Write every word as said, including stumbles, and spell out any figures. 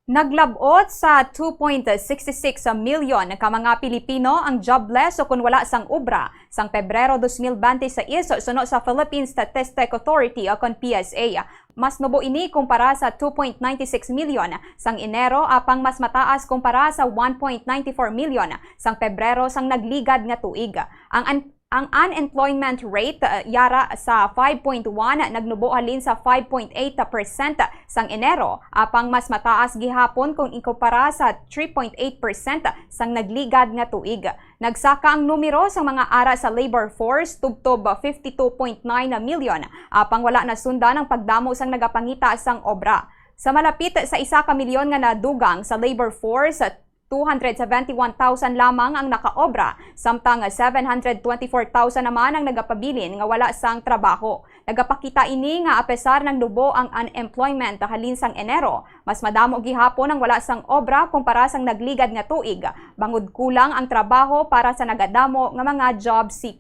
Naglab-ot sa two point six six million ka mga Pilipino ang jobless o kon wala sang obra sang Pebrero dos mil bente sais, suno sa Philippine Statistic Authority o kon P S A. Mas nubo ini kumpara sa two point nine six million sang Enero, apang mas mataas kumpara sa one point nine four million sang Pebrero sang nagligad nga tuig. Ang an-, ang unemployment rate, uh, yara sa five point one, nagnubo halin sa five point eight percent sang Enero, apang mas mataas gihapon kung ikumpara sa three point eight percent sang nagligad nga tuig. Nagsaka ang numero sang mga ara sa labor force tubtob fifty-two point nine million, apang wala nasundan ang pagdamo sang nagapangita sang obra. Sa malapit sa isa ka milyon nga nadugang sa labor force, two hundred seventy-one thousand lamang ang nakaobra, samtang seven hundred twenty-four thousand naman ang nagapabilin nga wala sang trabaho. Nagapakita ini nga apesar nagnubo ang unemployment halin sang Enero, mas madamo gihapon ang wala sang obra kumpara sang nagligad nga tuig, bangod kulang ang trabaho para sa nagadamo nga mga job seeker.